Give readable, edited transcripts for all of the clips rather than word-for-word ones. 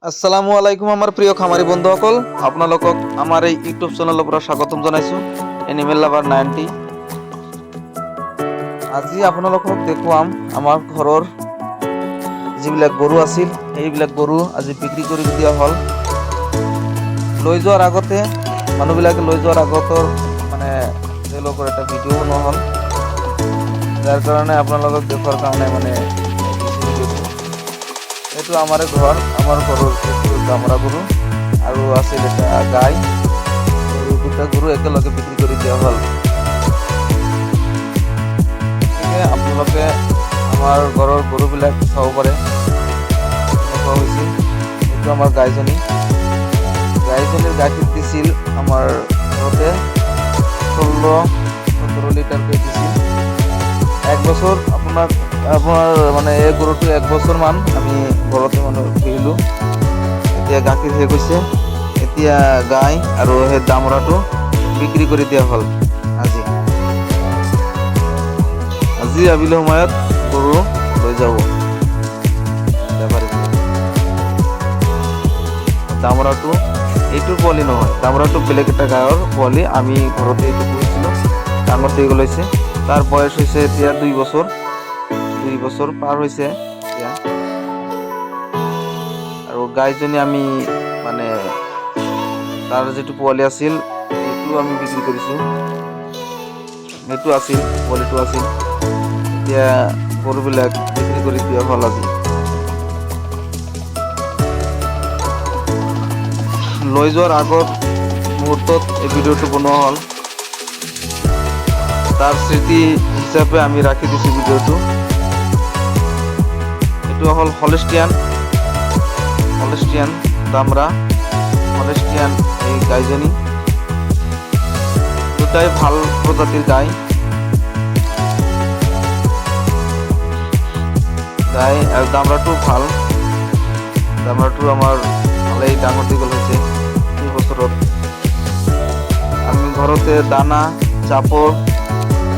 আসসালামু আলাইকুম আমাৰ প্ৰিয় খামাৰী বন্ধুসকল, আপোনালোকক আমাৰ এই ইউটিউব চেনেলৰ পৰা স্বাগতম জনাইছোঁ, এনিমেল লাভাৰ 90। আজি আপোনালোকক দেখুৱাম, আমাৰ ঘৰৰ যিবিলাক গৰু আছিল, সেইবিলাক গৰু আজি বিক্ৰী কৰি দিয়া হ'ল। লৈ যোৱাৰ আগতে, মানুহবিলাকে লৈ যোৱাৰ আগতৰ মানে তেওঁলোকৰ এটা ভিডিঅ' বনোৱা হ'ল, যাৰ কাৰণে আপোনালোকক দেখুৱাৰ কাৰণে মানে দিছোঁ ভিডিঅ'টো। এইটো আমাৰে ঘৰ, আমাৰ ঘৰৰ এইটো দামৰা গৰু আৰু আছিল এটা গাই। এই দুটা গৰু একেলগে বিক্ৰী কৰি দিয়া হ'ল। গতিকে আপোনালোকে আমাৰ ঘৰৰ গৰুবিলাক চাব পাৰে, এনেকুৱা হৈছিল। এইটো আমাৰ গাইজনী। গাইজনীৰ গাখীৰ দিছিল আমাৰ ঘৰতে 16-17 লিটাৰকৈ দিছিল এক বছৰ। আপোনাৰ মানে এই গৰুটো এক বছৰমান আমি ঘৰতে মানে পুহিলোঁ। এতিয়া গাখীৰ শেষ হৈছে। এতিয়া গাই আৰু সেই দামৰাটো বিক্ৰী কৰি দিয়া হ'ল আজি। আজি আবেলি সময়ত গৰু লৈ যাব বেপাৰীবিলাকে। দামৰাটো এইটোৰ পোৱালি নহয়, দামৰাটো বেলেগ এটা গাঁৱৰ পোৱালি। আমি ঘৰতে এইটো পুহিছিলোঁ, ডাঙৰ দীঘল হৈছে। তাৰ বয়স হৈছে এতিয়া 2 বছৰ, 2 বছৰ পাৰ হৈছে এতিয়া। আৰু গাইজনী আমি মানে তাৰ যিটো পোৱালি আছিল, সেইটো আমি বিক্ৰী কৰিছোঁ। সেইটো আছিল, পোৱালিটো আছিল। এতিয়া গৰুবিলাক বিক্ৰী কৰি দিয়া হ'ল আজি। লৈ যোৱাৰ আগত মুহূৰ্তত এই ভিডিঅ'টো বনোৱা হ'ল। তাৰ স্মৃতি হিচাপে আমি ৰাখি দিছোঁ ভিডিঅ'টো। এইটো হ'ল হলিষ্টিয়ান, হলিষ্টিয়ান দামৰা, হলিষ্টিয়ান এই গাইজনী। দুটাই ভাল প্ৰজাতিৰ গাই। গাই আৰু দামৰাটো ভাল। দামৰাটো আমাৰ ভালেই ডাঙৰ দীঘল হৈছে 2 বছৰত। আমি ঘৰতে দানা, চাপৰ,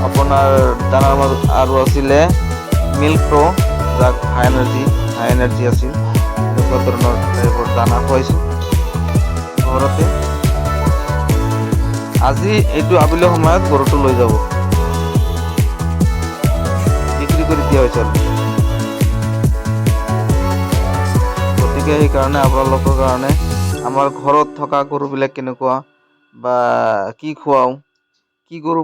আপোনাৰ দানাৰ মাজত আৰু আছিলে মিল্ক প্ৰ', যাক হাই এনাৰ্জি আছিল, এনেকুৱা ধৰণৰ টাইপৰ দানা খুৱাইছোঁ ঘৰতে। আজি এইটো আবেলি সময়ত গৰুটো লৈ যাব, বিক্ৰী কৰি দিয়া হৈছে। গতিকে সেইকাৰণে আপোনালোকৰ কাৰণে আমাৰ ঘৰত থকা গৰুবিলাক কেনেকুৱা বা কি খুৱাওঁ, কি গৰু